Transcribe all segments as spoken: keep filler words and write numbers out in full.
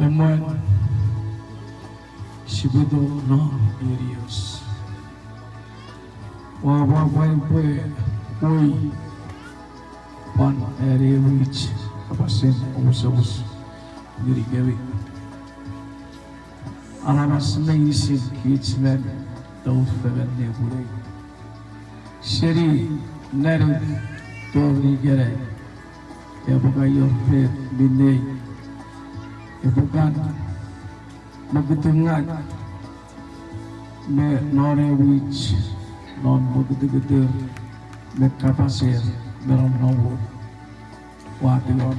Emwen, sipwe tou non enios. Ua pwapwa pwe upwe pwan ani ewe mwich kapasen omusomus ngenikemi aramas meinisin kich me tou fengen nepwinei seni neni tori ikenai. Epwe kan wor met minne epwe kan mokutukut me non ewe mwich, non mokutukutur me kapaser me non nomur. Ua tingor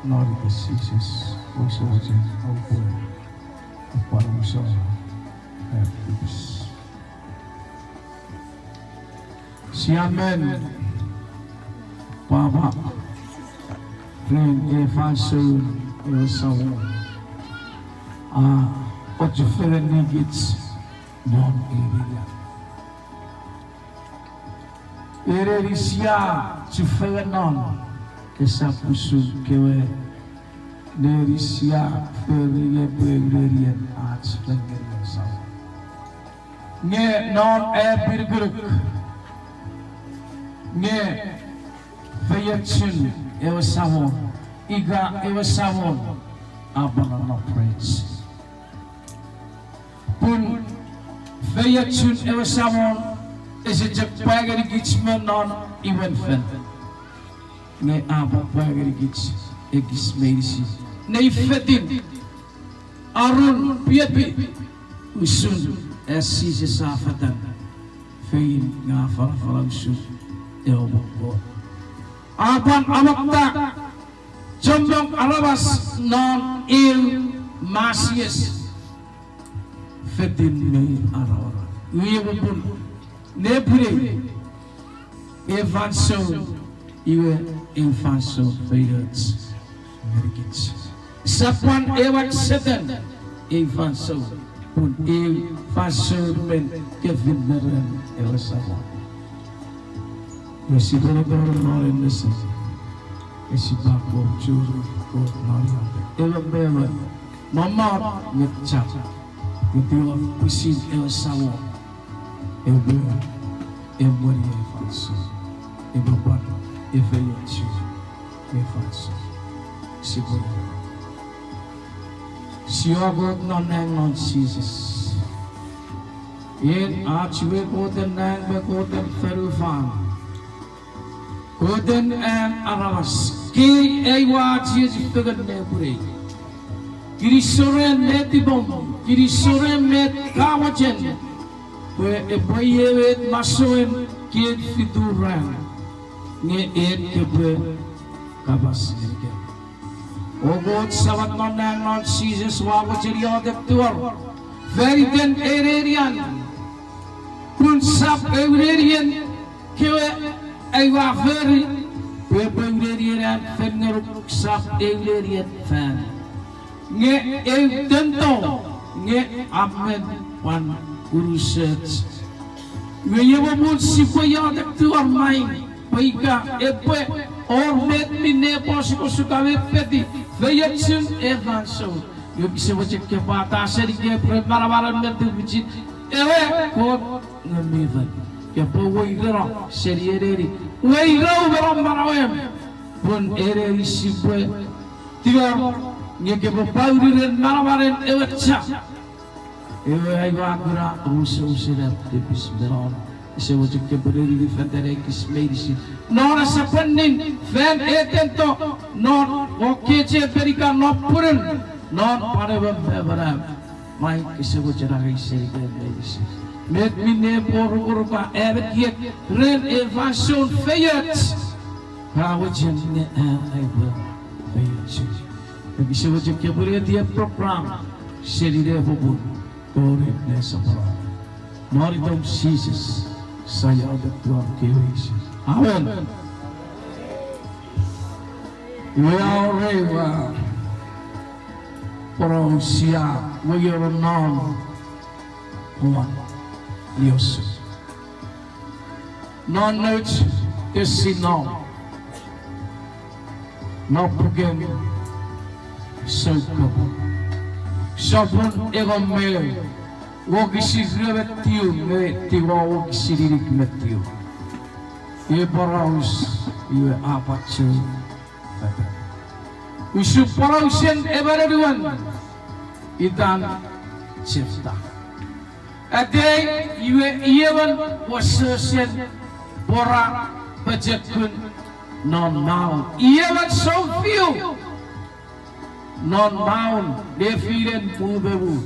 non iten Jises, ouse mochen oupwe, oupwe pwan omusano ai tipis. Sia men pwapwa ren ei fansoun ewe Samon a ochufengenikich non ei ran. Ren eni sia chufengen non, esap usun kewe neni sia fori epwe nenien ach fengen ewe Samon. Nge non apinukunuk, nge feiochun ewe Samon, ika ewe Samon a pwan nonnom rech. Pun feiochun ewe Samon ese chok pwa ngenikich me non imwen fen, nge a pwan pwa ngenikich ekis meinisin, nei fetin, arun piepi, usun as Jises a fetan, fein nge a afanafana usun ewe Kot. A pwan amata chommong aramas non eu masies fetin me aramas. Iwe popun nepwinei ei fansoun, iwe ei fansoun feioch ngenikich. Esap pwan ew accident ei fansoun, pun ei fansoun men kefinita ren ewe Samon. Nge sipwe ne tonong non ei nesen, nge sipwe pwan churi Kot non iotek. Ewe me ewe mommot nge chap, nge tiwa pwisin ewe Samon epwe emweni ei fansoun, epwe pwan efeiochu ei fansoun. Sipwe, Sia Kot non nang non Jises, en ach we Koten nang me Koten fonufan, Koten an aramas, kei aua chiechi fengen nepwinei. Kinisou ren netipom, kinisou ren met ka mochen, pwe epwe iei met masouen kien fitu ran, nge en kopwe kapas ngenikem. O Kot Samach non nang non Jises, ua mochen iotek towor faniten ei nenian, pun sap eu nenien kewe aua fori pwe epwe eu nenien an fen ngonuk, sap eu nenien fan, nge eu tento, nge a men pwan unusoch. Iwe iei popun sipwe iotek towor maing, pwe ika epwe wor met minne epwe osukosuk me peti feiochun ei fansoun, nge kose mochen kopwe pwata seni kep ren manamanen me tufichin ewe Kot Ngun mi Fel. Kopwe weireno seni ei neni, weireno me non manauem, pun ei neni sipwe tingor, nge kopwe pwauni ren manamanen ewe cha, ewe aua kuna omusomusen an tipis me non. Kose mochen kopwe nenini fatan ekis meinisin non asepwanin fan ei tento, non o keche penika non punun, non pwan emon me emon am. Maing, kose mochen angei seni kemi meinisin met minne epwe orukoruka am ekiek ren ei fansoun feioch ka mochen nge am aipwe feiochu. Nge kose mochen kopwe neti ei program seni ei popun tori nesoponon. Non itom Jises sia iotek towor kemi meinisin, amen. Iwe a wor ew, a, poraus sia weiono non, pwan niosu non nouch kesinom non puken Soukapung. Sopun engon me ew, wokisin rue me tiw me tingor wokisin inik me tiw. Ei poraus iwe a pwan chou. Usun porausen emon anuon itan Jefta. Atei iwe iemon wesewesen pwora pochokun non maun. Iemon sounfiu non maun nefinen pupemu.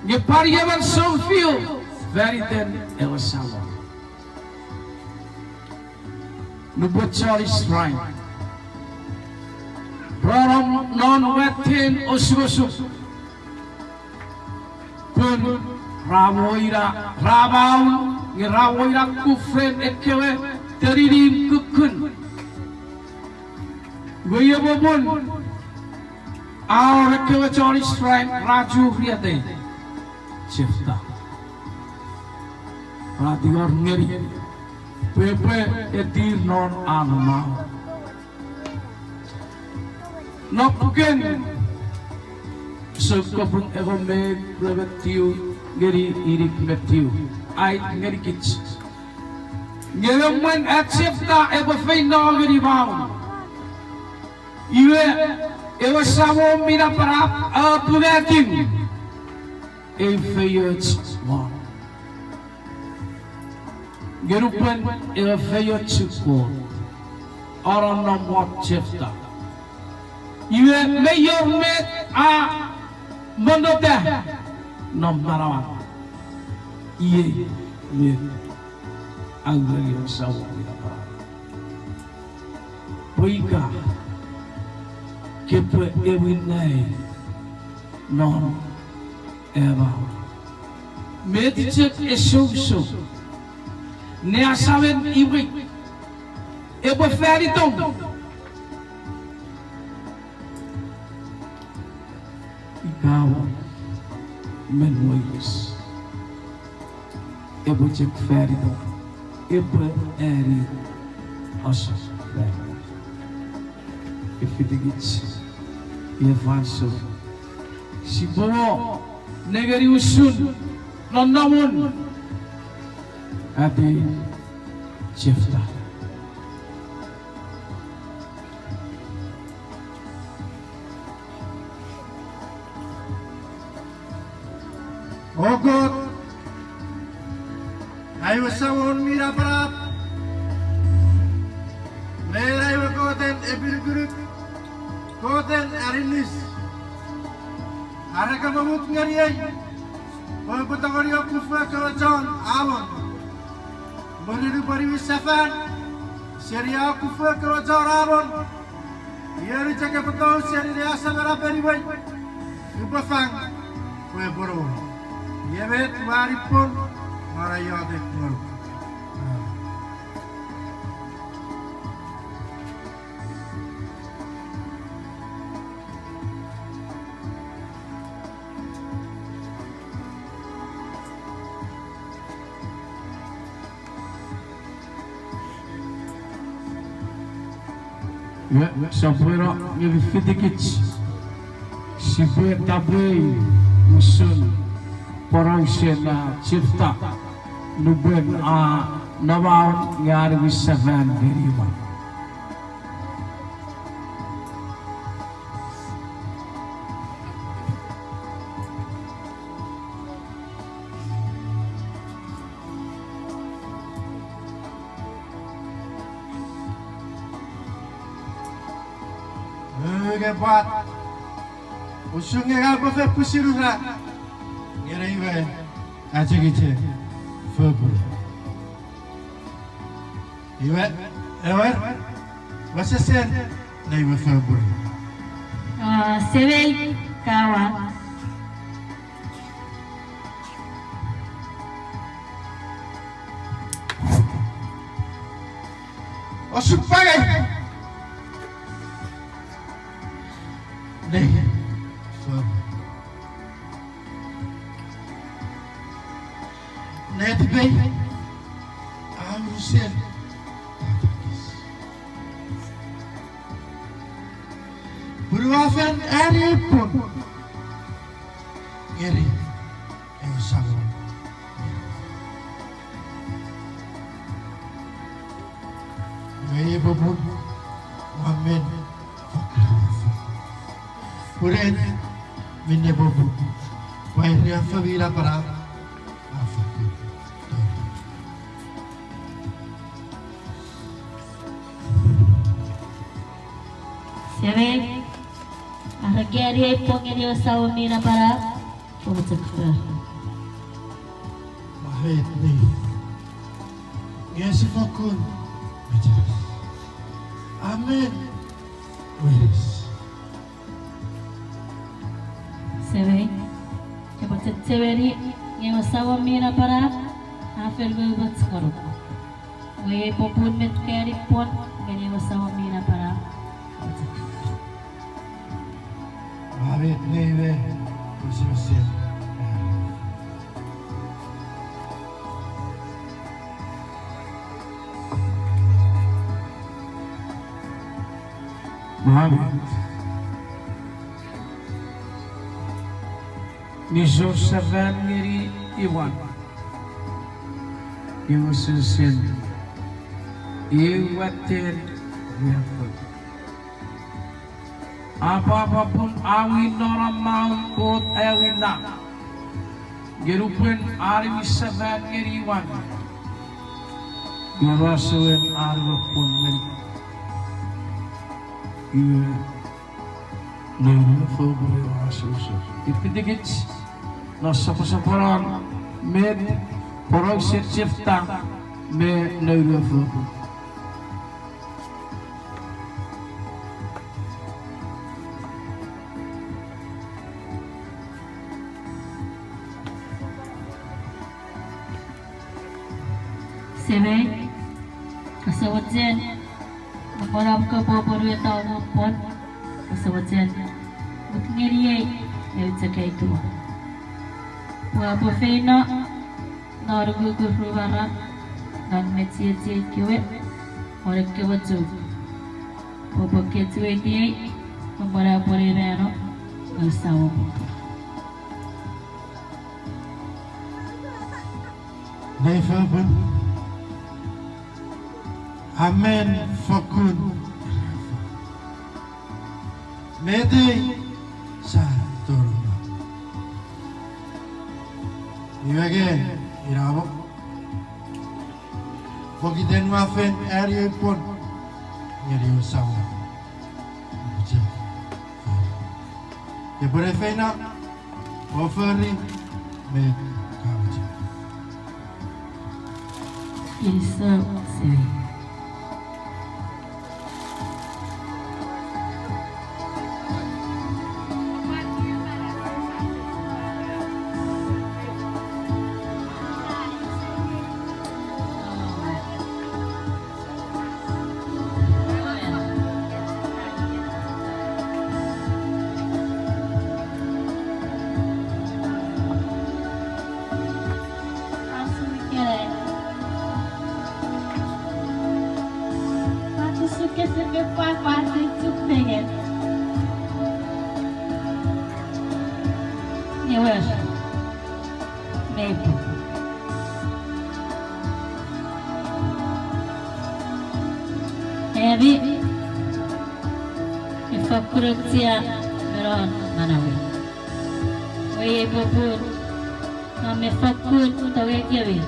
Nge pwan iemon sounfiu faniten ewe Samon. Nupwen chon Israel ra nom non watten osukosuk, pun ra mo ina, ra maun, nge ra mo ina kuf ren ekkewe teninimw kukkun. Iwe iei popun, a wor ekkewe chon Israel ra churi atei Jefta. Ra tingor ngeni pwe epwe etir non an maun. Non puken Soukapung engon me ew, rue me tiw ngeni inik me tiw, a aiti ngenikich, nge mwen an Jefta epwe feino ngeni maun, iwe ewe Samon mi Napanap a pungatiw ei feioch won. Nge nupwen ewe feiochun Kot a nonnom won Jefta, iwe mei wor met a monnota non manauan. Iei met a ureni ewe Samon mi Napanap, pwe ika kopwe ewinei non am maun, met chok e sousou ne asamen imwei epwe fanitom. Ika wor men weires epwe chok fanitom, epwe ani asor fan. Ifitikich, iei fansoun sipwe nengeni usun nonnomun atei Jefta. O Kot, ai we Samon mi Napanap, me ai we Koten epinukunuk, Koten aninis, are ka mut ngeniei pwe upwe tongeni okufu ekkewe chon Amon. Mwirin upwe niwin sefan seni a okufu ekkewe chon Amon, ioni chok epwe tou seni ne asamanapen imwei, upwe fang pwe epwe no. Iei met ua ni pwon non ai iotek ngonuk. Amen. Iwe, sopweno nge fitikich, sipwe tapwei usun porausen a Jefta nupwen a nonnom nge a niwin sefan ngeni imwan. Nge pwata usun nge ka pwe fen pwisin ura ngeni we achengicheng fopun. Iwe, ewer, wesesen nei we fopun. A, semei, kawa. Osupwang nei fopun. Netipei a unusen tatakis. Pun ua fen ani ei pwon ngeni ewe Samon. Iwe iei popun, ua men fokkun riaffou. Pun en minne popun, pwe riaffou mi napanap a fokkun tori. Semei, are keni ei pwon ngeni ewe Samon mi napanap, kopwe chok fori. Ua feito, nge ese fokkun mecheres. Amen. Weires. Semei, kopwe chechemeni, nge ewe Samon mi napanap a fen umoumoch ngonuk. Iwe iei popun met keni pwon ngeni ewe Samon mi napanap. Ua met ngeni ewe Krismas. Ua met. Nisou sefan ngeni imwan. Iwe sesen, iwe watten riaffou. A pwapwa pun a win non maun Kot a winna. Nge nupwen a niwin sefan ngeni imwan, iwe masouen a niwin pwon ngeni. Iwe, noun we fopun a asoso. Ipwitikich non soposoponon met poraus Jefta me noun we fopun. Semei, kose mochen, me mona kopwe pwonueta ewe pwon, kose mochen, mut ngeniei, eu chok ei tumor. Pwe aupwe feino non ukukun ru maram, non me chiechiei kewe, won ekkewe chuk. Pwe oupwe kechiweitiei, me mona pwe ne mano, ewe Samon. Nei fopun. Amen fokkun. Met ei sa tonong non. Iwe nge, inamo. Pokiten ua fen ani ei pwon ngeni ewe Samon. Epwe ne feino, o fori met ka mochen. Kinisou, Semei. Ewer. Mei pung. Ami mi fokkun auchea me non manauei. Iwe iei popun, ngang mi fokkun tongeikemi.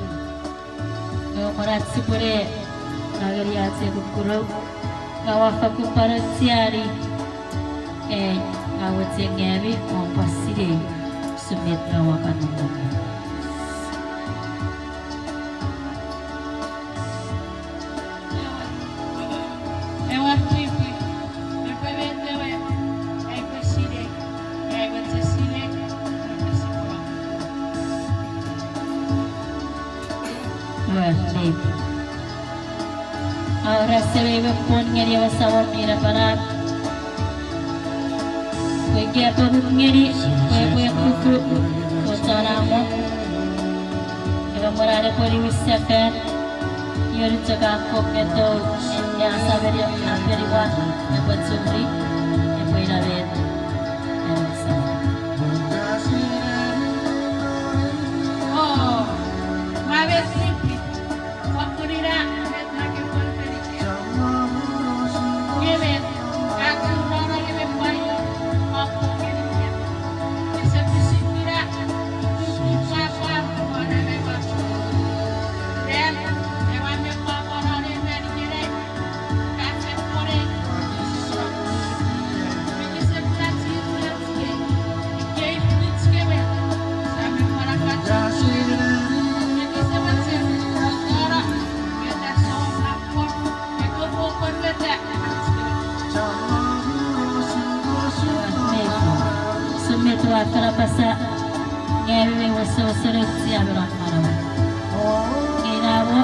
Nge mwen ach sipwene angeni ach ei kukurou, ngang ua fokkun pwan aucheani, e, ngang ua chechemeni om pwan sinei usun met ngang ua kan nonnom. Ewer pwipwi, epwe met ewe, aipwe sinei, aipwe chok sinei, aipwe sinei. Ewer pwipwi. Awora Semei we pwon ngeni ewe Samon mi napanap. Pwe ika epwe mut ngeni, pwe epwe kufu, o chon amon. Ewe mwen an epwe niwin sefan, ion chok a kok nge tou, e a sameni apeniwan, epwe churi, epwe ina met, ewe Samon. Sou met ua fen apasa, nge ami mi wesewesen auchea me non manauei. Nge ina mo,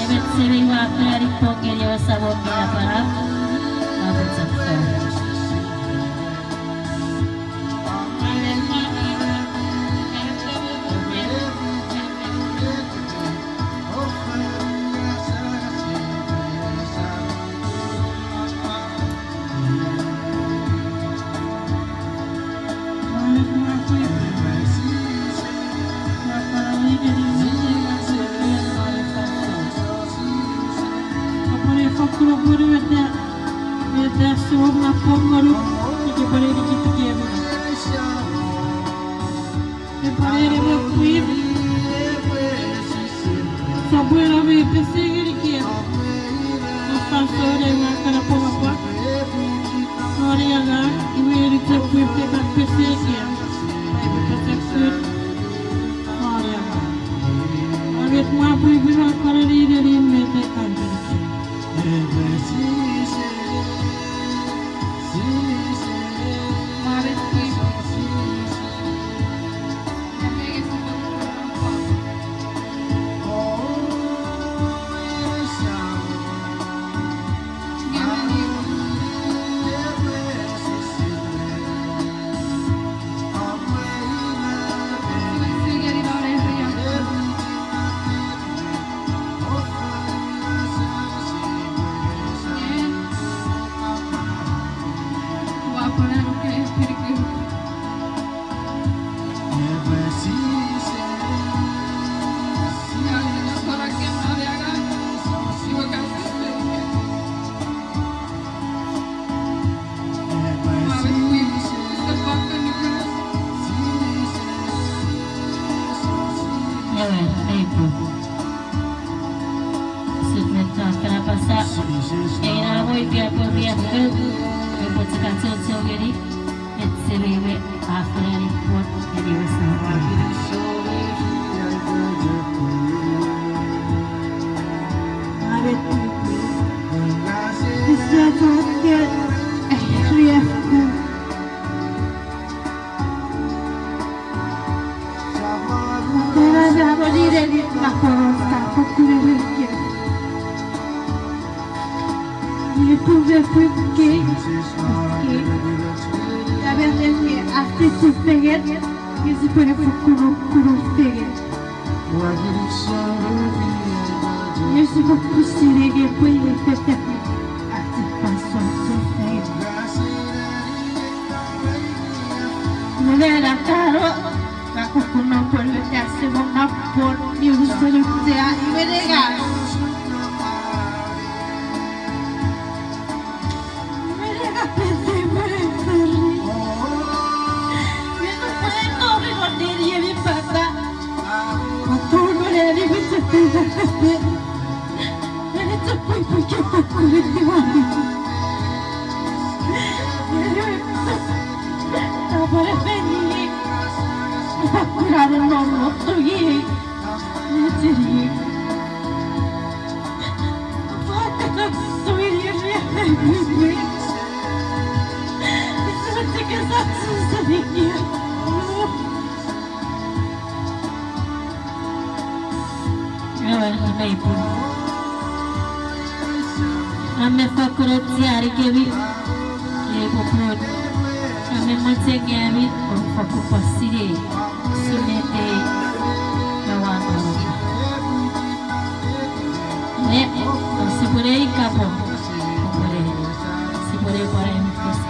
emon semei ua fen ani pwon ngeni ewe Samon mi napanap, a pochokun. Kopwene fokkun opwonu eta, eta sou napong ngonuk, ika pwene nikitike emon. Epwene ene mo pwin. Sopweno me pesei ngenikem. Non fansoun ei ua kan apwangapwang. Noni angang, iwe eni chok pwin te kan pesei kem. Ai pwe pochokun. Noni angang. Nge ua pwipwi ua kan eni neni me te kan ngenikem. Ewe, ei pwin. Sipwe ta fen apasa, ina mo ika pwe riaffou, epwe chok achocho ngeni, met semei we a fen ani pwon ngeni ewe Samon. Are, sise chok riaffou. Tena na mo nireni na poron sa fokkun ewe ike. Nge pun me pun kei, kei. Namen nge a fiti fengen, nge sipwene fokkun kuno fengen. Nge sipwe pwisin nge pwe iwe fetan ach fansoun fengen. Nge ena tano, na kukuno pwon me ta semo na pwon, ni unusen utea, iwe nega. Iwe nega pete, iwe nega fori. Iwe nega fori, no, no, neri emi papa. Atun neri mi chete, chete. Neri chete, chete, chete, chete. Ewe, mei pun. Amen fakkun ochiani kemi, ei popun. Amen mochen ami, om fakkun pwan sinei, sinei te, ewa to. Ne, sipwene ika pwan, sipwene, sipwene pwan emi fis.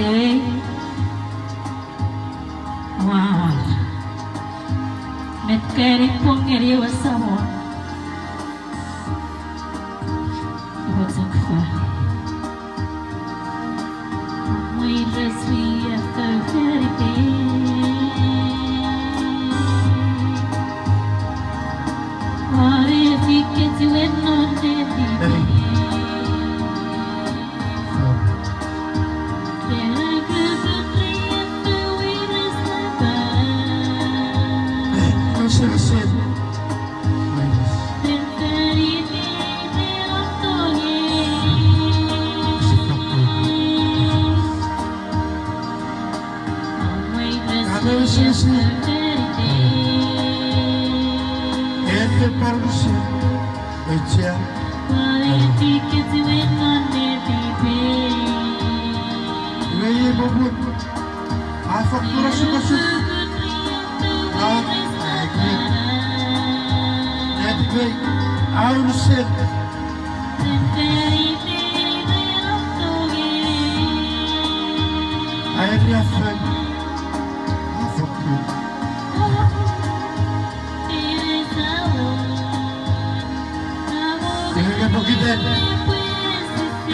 Ei, ua, met ka eni pwon ngeni ewe Samon. Ewe chok fo. Mwirin sia fo feri pe. Are fikechiwen non netipe. Ete parusia. Echea. Iwe iei popun. A fakkun osukosuk. A, a, iei. Netipei. A unusen. A eriaffoun. A fakkun. Iwe pokiten.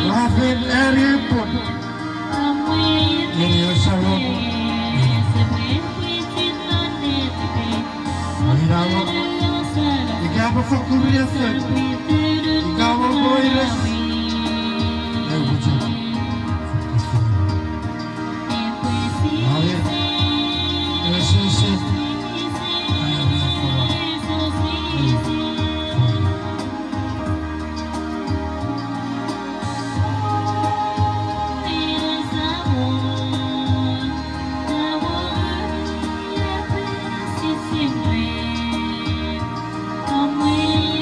Ua fen eri pwon. Ngeni ewe Samon. Ina mo. Ika mo fokkun riaffou. Ika mo poires. Ewe chok. Amen. Ewe sisi. Amen.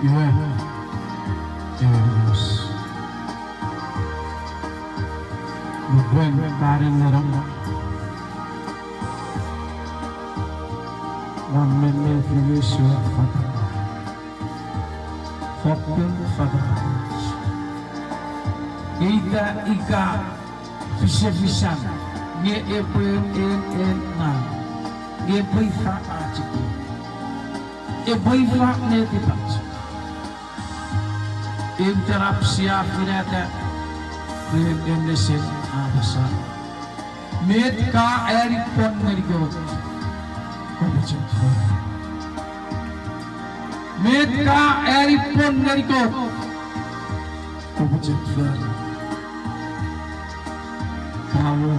Iwe, iwe, iwe. Nupwen parin nenom, non memefin Josua fatara. Fokkun fatara. Ita ika fisefisan, nge epwe en, en, en ngang, nge epwe ifa ach ipwe. Epwe ifa netipach. Ita nap sia finata, ren en nesen apasa. Met ka ani pwon ngeni Kot? Kopwe chok fori. Met ka ani pwon ngeni Kot? Kopwe chok fori. Kawo.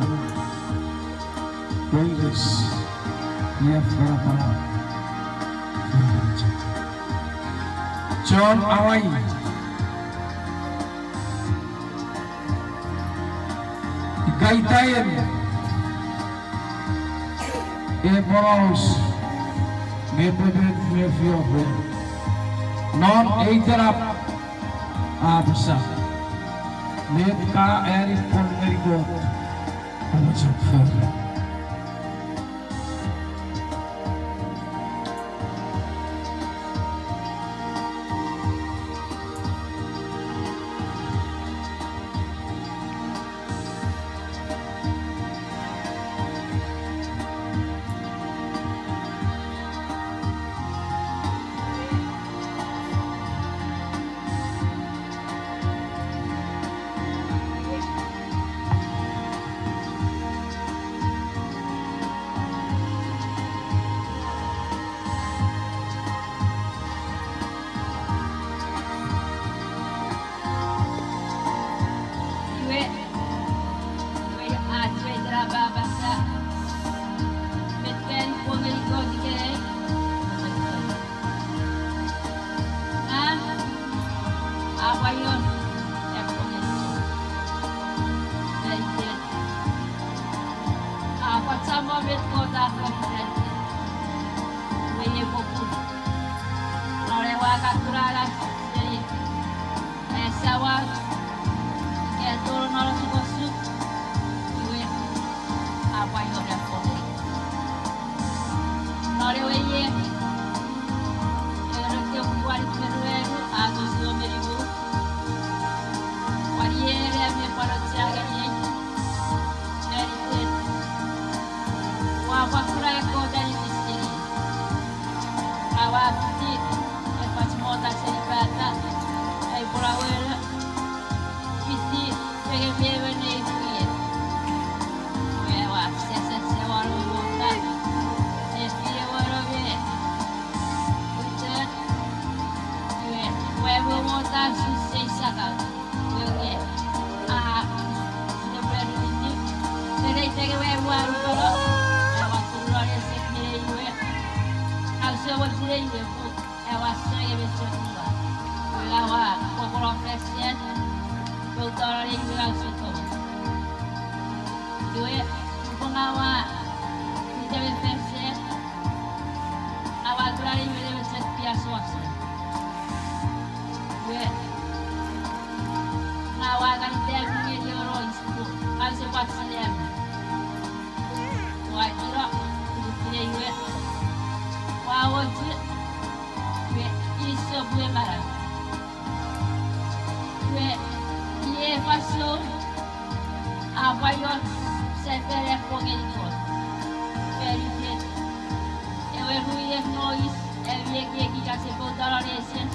Weires. Ia fara fara. Chon Hawaii. Ika ita en e poraus, nge epwe mefi ren. Non ei itenap a apasa, met ka ani pwon ngeni Kot? Kopwe chok fori. Samon met Kot a fori fan itei. Iwe iei popun, non ewe a kan kuna ngang seni, e, samau, ika tonong non osukosuk, iwe, a pwan ior epwe fori. Non ewe ier, ewe reke puan me ruanu, a tou seni meni mu. Pwan ier me pwan ochun ngeniei. Meni tet. Ua pwan kuna ekkoch aninis ngeni. Aua fiti efoch mota seni pata, ai pwan awena, fiti fengen me emon nei kuie. Iwe ua sesen sewano mota, ne fie wano me Richard, iwe, we mota su sei sakau. Iwe, a, sine pwe rikiti. Sene iteke we ua rikolo. Ewa turulone se kine iwe. Au se mo sinei iwe pu. Ewa sene me se kula. Iwe aua kokolo fesen. Poutonone iwe au se tomo. Iwe, nupwen aua, iteme fesen. Aua kuna iwe ewe chok pia soaso. Iwe, nga ua kan ita ngeni oro isku, ause pwan sinem. Ua ira, iwe, iwe, ua ochu, iwe, iso pwe mara. Iwe, iei fansoun, a pwan ior sefan epwe ngeni Kot. Fan iten, ewe ruu ier nois, ewe ekiek ika se poutonone esen,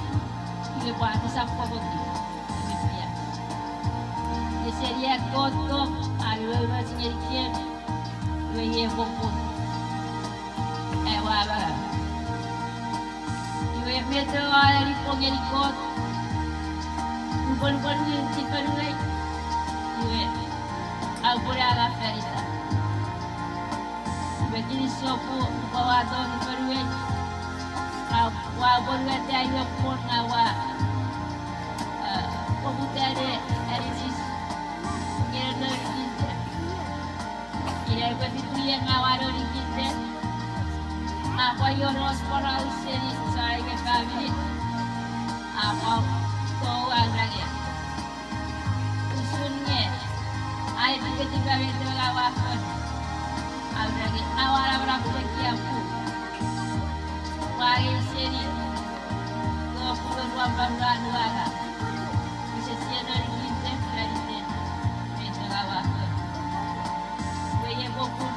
iwe pwan esap kokotu, iwe pia. Iwe seni ekkoch, ami wewe ngenikem, iwe iei popun. Ewa, ewa. Iwe met ewe a ani pwon ngeni Kot. Nupwen, nupwen mi tipenuei. Iwe, aupwene angang fan itan. Iwe kinisou pwe, nupwen ua tongeni ponuei. Ua, ua ponueta iwe pwon nga ua, eh, poputane aninis ngeni non kinte. Ina epwe fitu ier nga ua non kinte. A pwan ionos poraus seni sai me famini. A pwan tou anange. Usun nge, ai tipetipa met ewe nga ua fori. Anange, nga ua namanam tekia pu. Ua angei seni. Tou pwe ua pwan ua nuanga. Use sie non kinte, faniten met ewe nga ua fori. Iwe iei popun.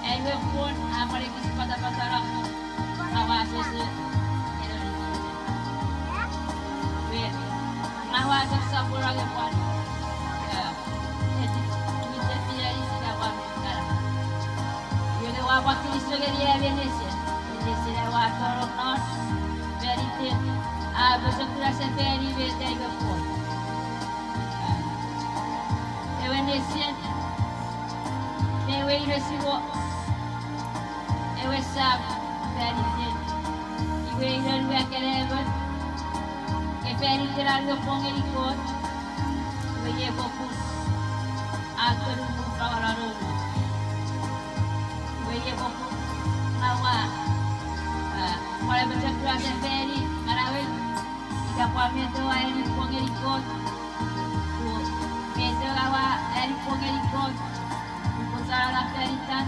Ai we pwon a pwan ekis patapatano. Aua sese. Iwe, nga ua chok sopweno nge pwan, eh, eti, ite pia isi ka pwan kana. Iwe nge ua pwan kinisou ngeni ami nesen. Nesen aua tonong non. Faniten, a pochokuna sefani met ai we pwon. Ewe nesen, me ewe inosuwo, ewe sam, faniten, iwe ina ewe akkanaemon, nge faniten an we pwon ngeni Kot, iwe iei popun, a konu mu fangano noun. Iwe iei popun, nga ua, a, pwan apochokuna sefani manauei, ika pwan met ewe a ani pwon ngeni Kot, pwe met ewe a ani pwon ngeni Kot, upwe chon angang fan itan,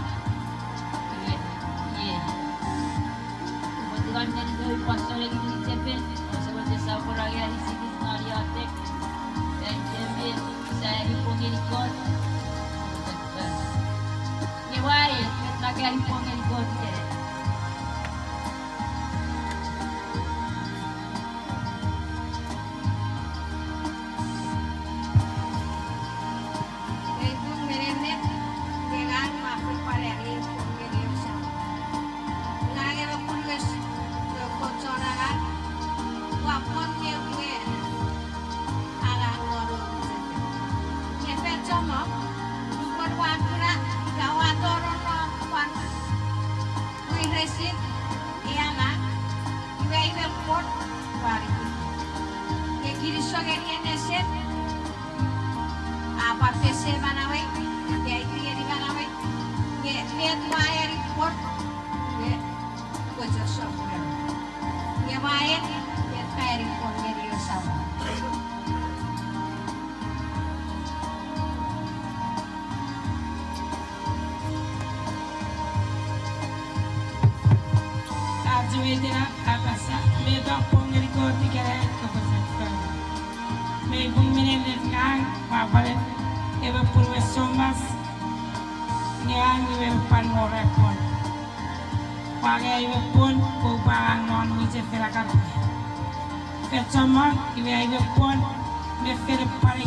iwe, iei. Upwe tingor ngeni ewe pastor ngeni chepen, ouse mochen sopweno nge anisikich non iotek, fan iten met sa ani pwon ngeni Kot, upwe chok fos. Nge ua, met ka ani pwon ngeni Kot ikenai? Ei pung menemmen, nge ngang ua pwapwa ne ei pung ngeni ewe Samon. Ngang ewe pun wes, ewe Kot chon angang, ua pwon nge epwe angang non ewe chepen. Nge fen chommong, nupwen ua kuna, ika ua tonong non pwan Itenapen apasa, met a pwon ngeni Kot ikenai kopwe chok fori. Mei pung minen ngang ua pwan ewe pwon we soumas, nge ngang iwe pwan wor ai pwon. Ua angei ai we pwon pwe upwe angang non mwichefen akapwe. Fen chommong iwe ai we pwon me fen pwan,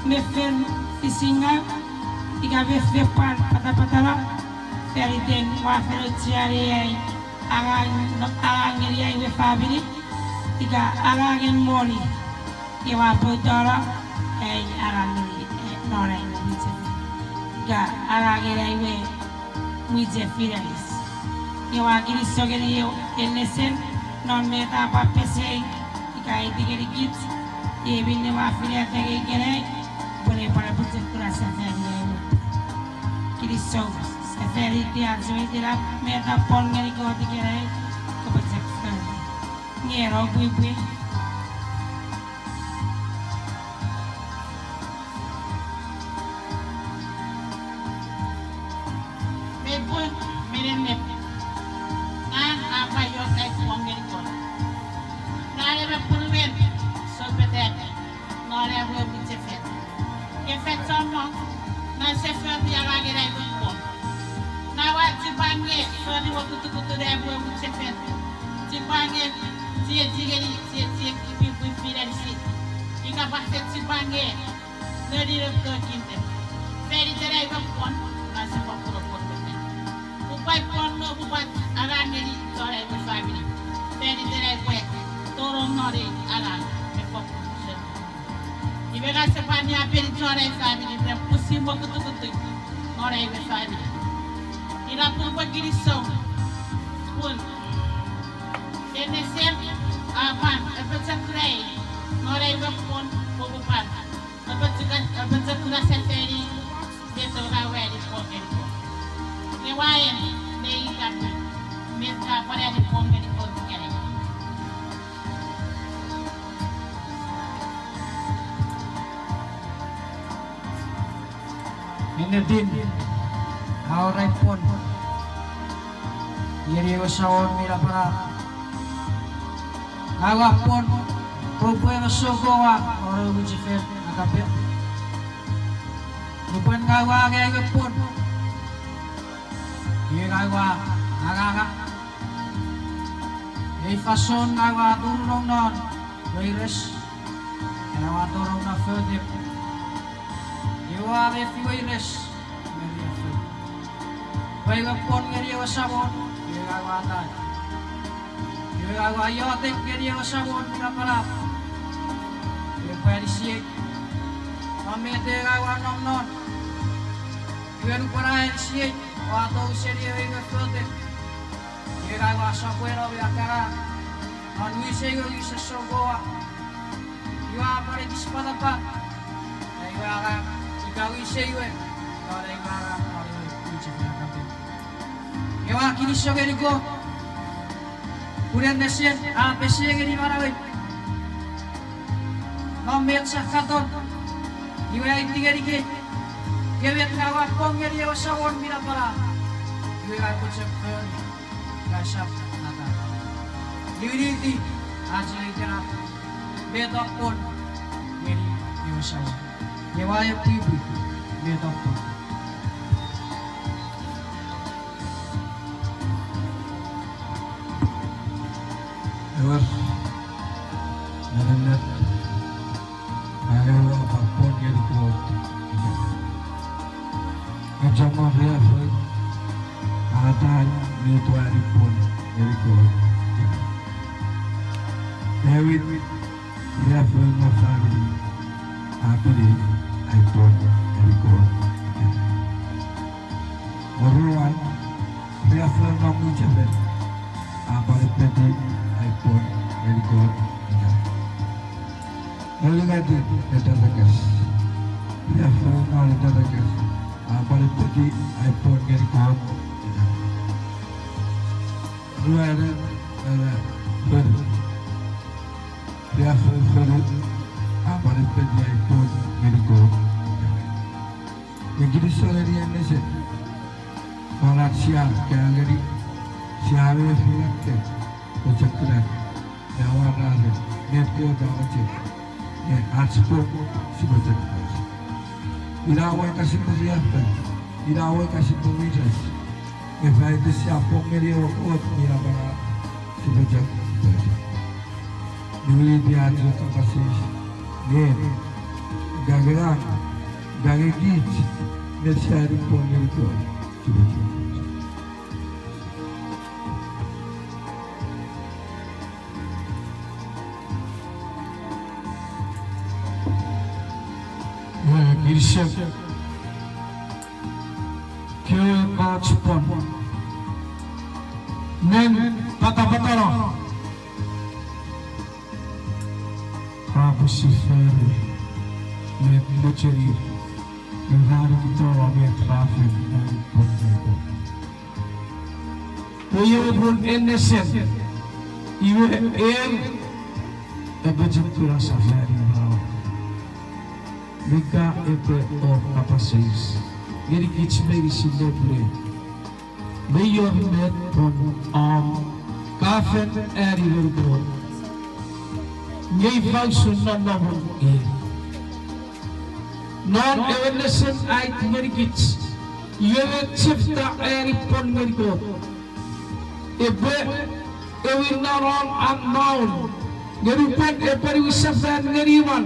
me fen fisingau, ika me fen pwan patapatano, faniten ua fen aucheani ai angang ngeni ai we famini, ika angangen moni, nge ua poutano ai angang ngeni, eh, non ai we mwichefen, ika angang ngeni ai we mwichefen inis. Nge ua kinisou ngeni ewe nesen non met a pwan pesei ika aiti ngenikich, iei minne ua finata ngeni ikenai, pwe ne pwan apochokuna sefani ai we. Kinisou, sefani tia, sefani tina, met a pwon ngeni Kot ikenai kopwe chok fori. Nge ro pwipwi. Mei pung minen nep, ngang ua pwan wor ai pwon ngeni Kot. Ngang ewe punuwen soupetek non ai we mwichefen. Nge fen chommong, ngang use fori angangen ai we pwon. Ngang ua chipwang nge fori wokutukutun ai we mwichefen. Chipwang nge chiechi ngeni chiechi, pwipwi fin anisi. Ika pwan fen chipwang nge noni ne pwe kinte. Faniten ai we pwon, ngang use fokkun pwon me fen. Upwe pwon nge upwe angang ngeni chon ai we famini. Faniten ai we tonong non ei angang me fokkun sen. Iwe ngang use pwan niapeni chon ai famini me pwisin wokutukutun non ai we famini. Ina pun upwe kinisou pun ewe nesen a pwan apochokunai non ai we pwon pwe upwe pwan apochokuna sefani met ua ani pwon ngeni Kot. Nge ua en ne ika pun met ka pwan ani pwon ngeni Kot ikenai. Ennetin, a wor ai pwon ngeni ewe Samon mi Napanap. Ngang ua pwon pwe upwe emon soukoa won ewe mwichefen Agape. Nupwen ngang ua angei ai we pwon, iwe ngang ua anganga. Ei fansoun ngang ua turunong non weires, ngang ua turunong non fotek. Iwe ua mefi weires me riaffou pwe ewe pwon ngeni ewe Samon, iwe ngang ua atai. Iwe ngang ua iotek ngeni ewe Samon mi Napanap, iwe epwe anisiei non met ngang ua nom non. Iwe nupwen a anisiei, ua tou seni ewe fotek. Iwe ngang ua sopweno me akkara non wisei we wisen soukoa. Iwe a pwan ekis patapat ai we angang ika wisei we non ai we angang non ewe mwichefen Agape. Nge ua kinisou ngeni Kot pun ewe nesen a pesei ngeni manauei non met sia katon. Iwe a aiti ngenikei, nge met ngang ua pwon ngeni ewe Samon mi Napanap, iwe ngang upwe chok fori, ngang usap nata. Niwiniti ach itenap met a pwon ngeni ewe Samon. Nge ua epwipwi met a pwon. Ewer, nenenep, ngang ua pwon ngeni Kot. Nge chommong riaffou, a atai met ua ani pwon ngeni Kot. Ewin, riaffou non famini, a pini ai pwon ngeni Kot. Oruan, riaffou non mwichefen, a pwan epeti ai pwon ngeni Kot. Olungati, eterekas, riaffou non eterekas, a pwan epeti ai pwon ngeni Kot. Ruanen, ena, fonu, riaffou fonu, a pwan epeti ai pwon ngeni Kot. Nge kinisou ngeni ewe nesen, non ach sia kaeo ngeni, sia mefi nge pochokunan, me amwararen met Kot a mochen, me ach pwon sipwe chok fori. Ina we ka sipwe riaffou, ina we ka sipwe weires, nge fan iten sia pwon ngeni ewe Kot mi napanap, sipwe chok fori. Niwiniti ach we kapas eis, nge, ika ngang, ika nge kich, met sia eni pwon ngeni Kot, sipwe chok fori. Iwe kinisou, kewe ekkoch pwon, men patapatano, ra pwisin fori met mochen ir, nge ra nikitano met ra fen ani pwon ngeni Kot. Pwe iwe pun en nesen, iwe en, epwe chok kuna sefani manau. Ika epwe wor kapas eis ngeni kich meinisin nepwinei, mei wor met pwon om ka fen ani ngeni Kot, nge ifa usun nonnomun en? Non ewe nesen ait ngenikich, iwe met Jefta a ani pwon ngeni Kot. Epwe ewin nanon an maun, nge nupwen epwe niwinsefan ngeni imwan,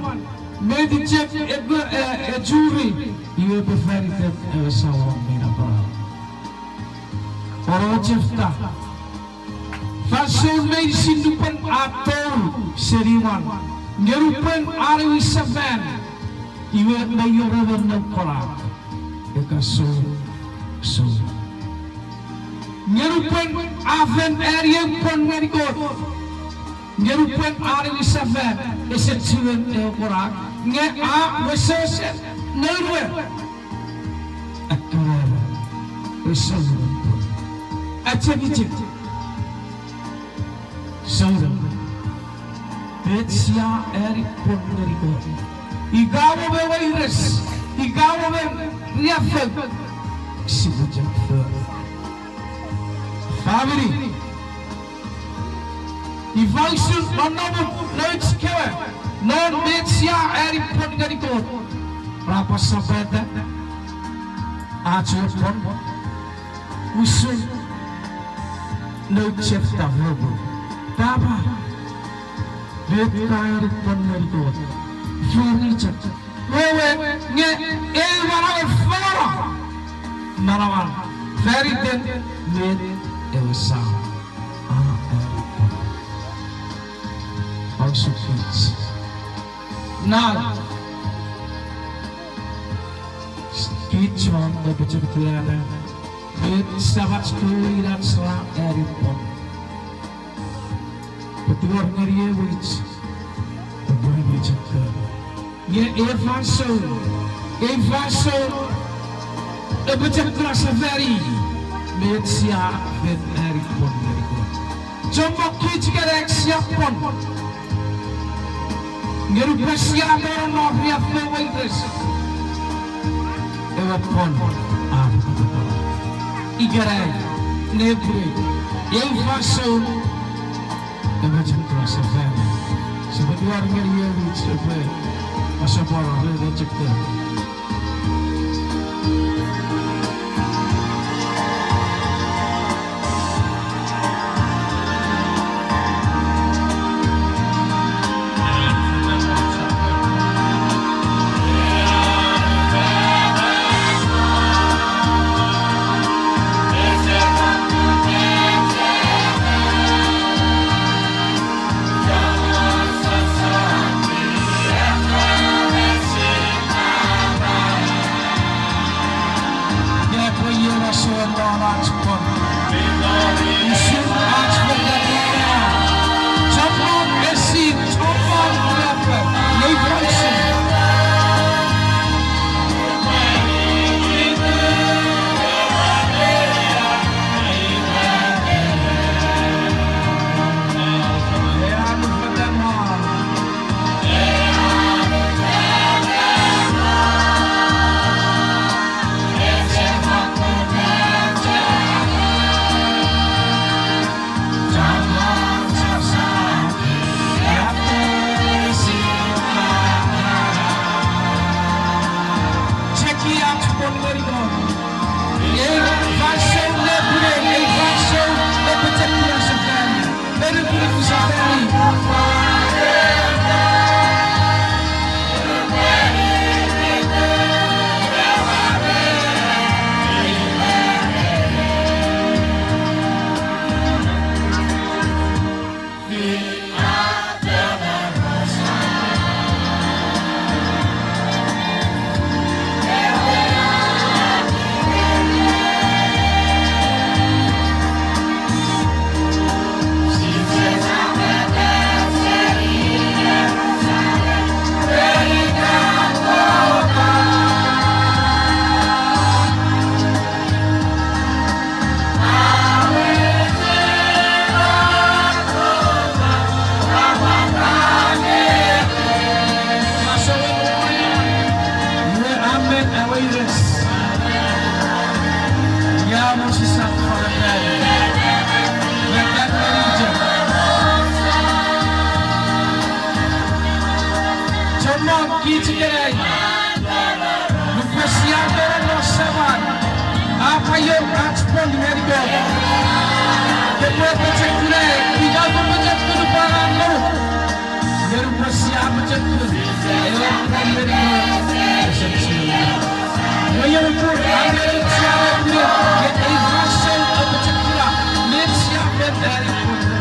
met chok epwe, e, e churi, iwe epwe fan iten ewe Samon mi napanap. Oro Jefta, fansoun meinisin nupwen a tou seni imwan, nge nupwen a niwinsefan, iwe mei wor emon noun konak, ika sou, sou. Nge nupwen a fen ani ew pwon ngeni Kot, nge nupwen a niwinsefan, ese chiwen ewe konak, nge a wesewesen noun we. Akkena ewe, e souneng pwon. Achekichek. Souneng. Met sia ani pwon ngeni Kot, ika mo me weires, ika mo me riaffou, sipwe chok fori. Famini, ifa usun nonnomun nouch kewe non met sia ani pwon ngeni Kot? Ra pwan sapata ach we pwon usun noun Jefta, fopun, papa, met ka ani pwon ngeni Kot? Fori chok. Wewen nge ei manauen fangeno manauan fan iten met ewe Samon a ani pwon. Osukich. Ngang, kich chon epwe chok tunata, met Samach kewe inach ra ani pwon. Pwe tingor ngeni ei mwich, epwe ani chok. Nge ei fansoun, ei fansoun, epwe chok kuna sefani met sia fen ani pwon ngeni Kot. Chommong kich ikenai sia pwon, nge nupwen sia tonong non riaffou, weires, ewe pwon a pwon. Ikenai, nepwinei, ei fansoun, epwe chok kuna sefani. Sipwe tingor ngeni ei mwich epwe asopwano ren ei chok. Sisap fanapan. Fanapan ngeni chok. Chommong kich ikenai, nupwen sia mano non Saman, a pwan wor ach pwon ngeni Kot. Kopwe pochokun, ika kopwe pochokun pwe a ngonuk. Nge nupwen sia pochokun, ewe pwon ngeni Kot ese chiwen. Iwe iei popun a ngenikich sia pochokun, nge ei fansoun a pochokun, met sia fen ani pwon ngeni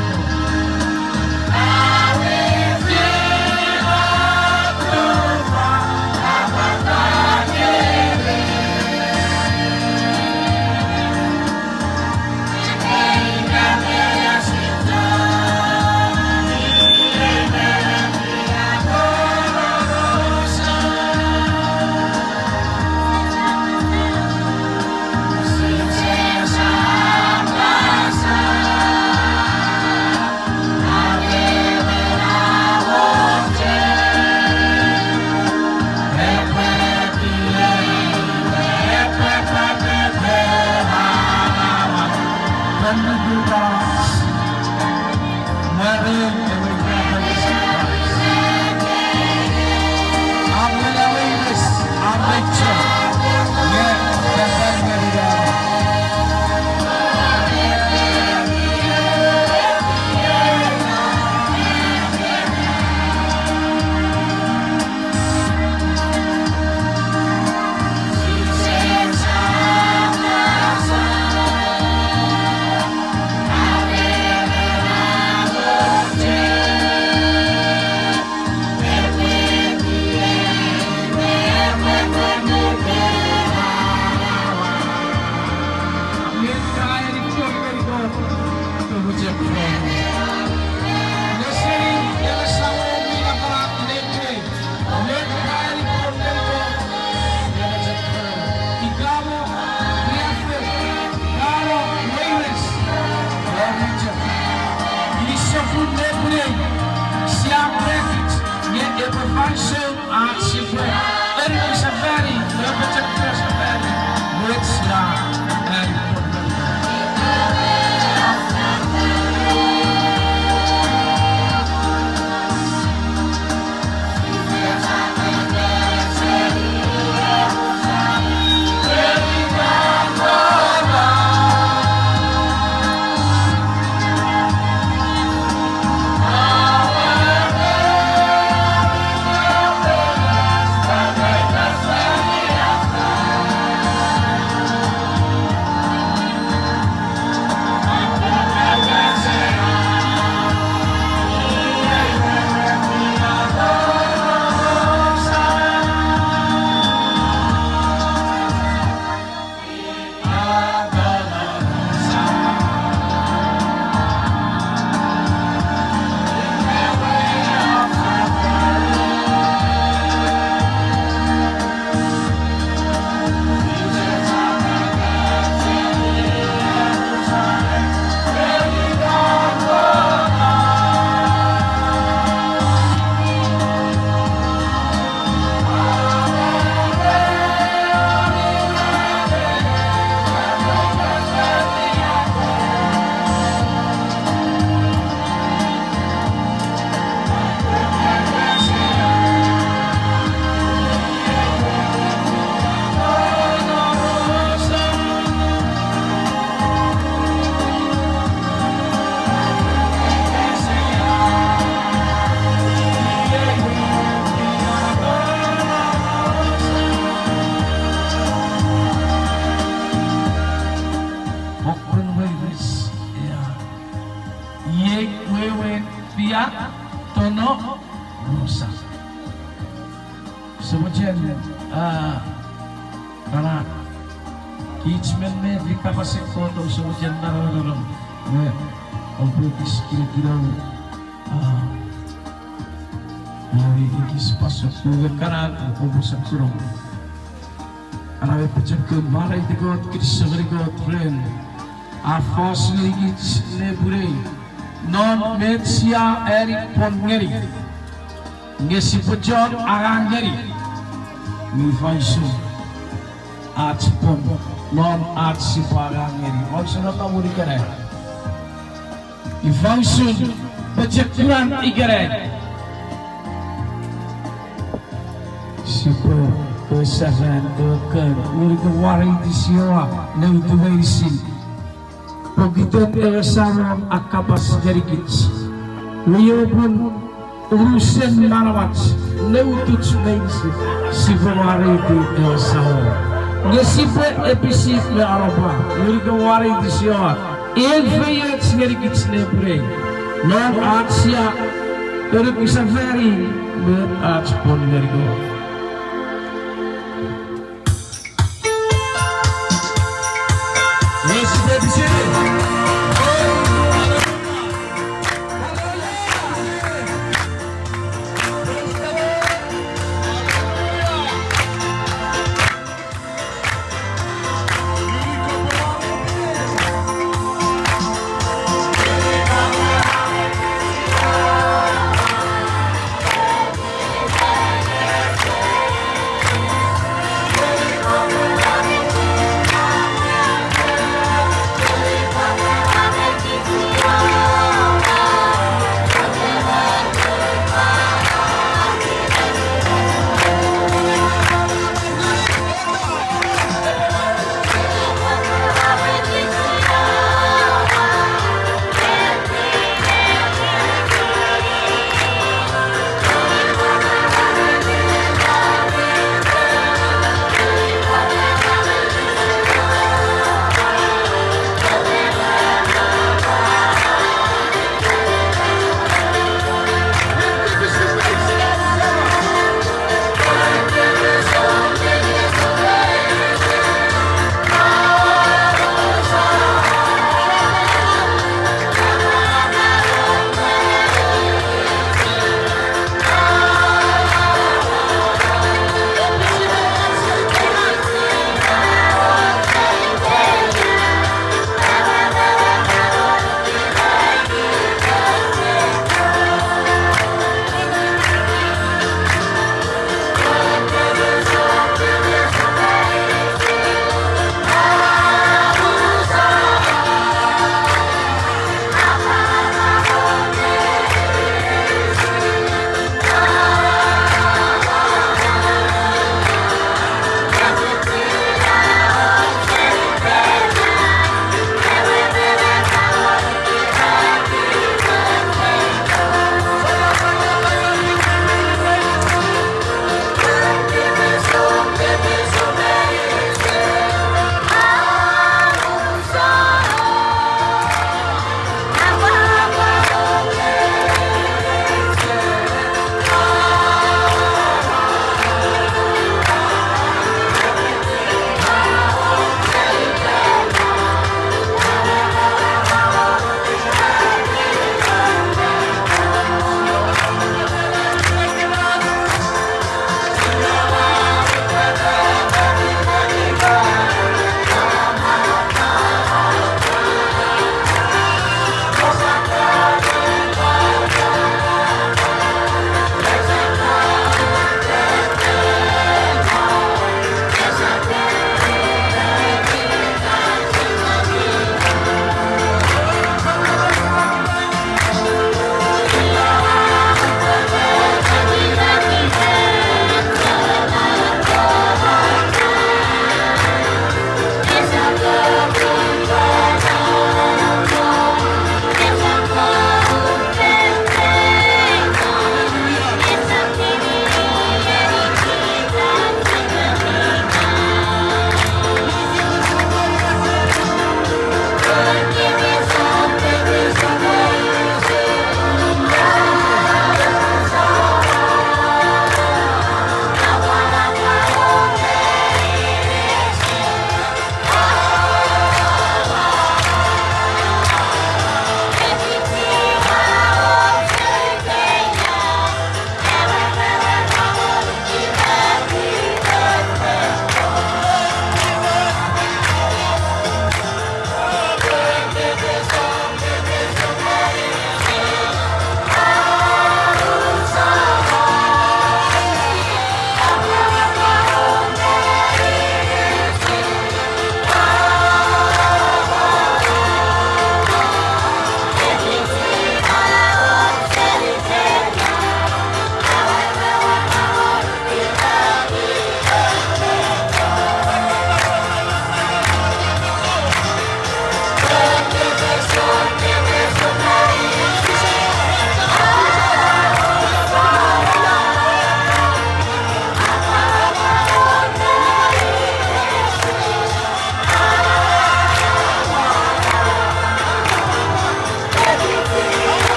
Kot. Ika mo riaffou, ika mo weires, o mi chok. Ina sokkun nepwinei, sia prekich, nge epwe fansoun ach sipwe, eri sefani, epwe chok sefani, met sia, eri Okwen weires, ea. Iei wewen fia tono rosa. Use mochen, a, kana, kich me mefi kapasen Kot, use mochen naranon, me, oupwe ekis kirikirono, a, iwe ekis pasuk, iwe kana, oupwe sokkuno. Ara me pochokun, mwareiti Kot, kinisou ngeni Kot ren a fos ngenikich nepwinei non met sia ani pwon ngeni. Nge sipwe chon angang ngeni. Mi fansoun ach pwon Non ach sipwe angang ngeni och senotamun ikenai. Ifa usun pochokunan ikenai? Sipwe, ewe sefan, ewe kon, ngunun ke wareiti Jiowa ne utu meinisin. Pokiten ewe Samon a kapas ngenikich, mi opun unusen manauach ne utuch meinisin, sipwe wareiti ewe Samon. Nge sipwe episi me anapa, ngunun ke wareiti Jiowa, en feioch ngenikich nepwinei, non ach sia enukusefani met ach pwon ngeni Kot.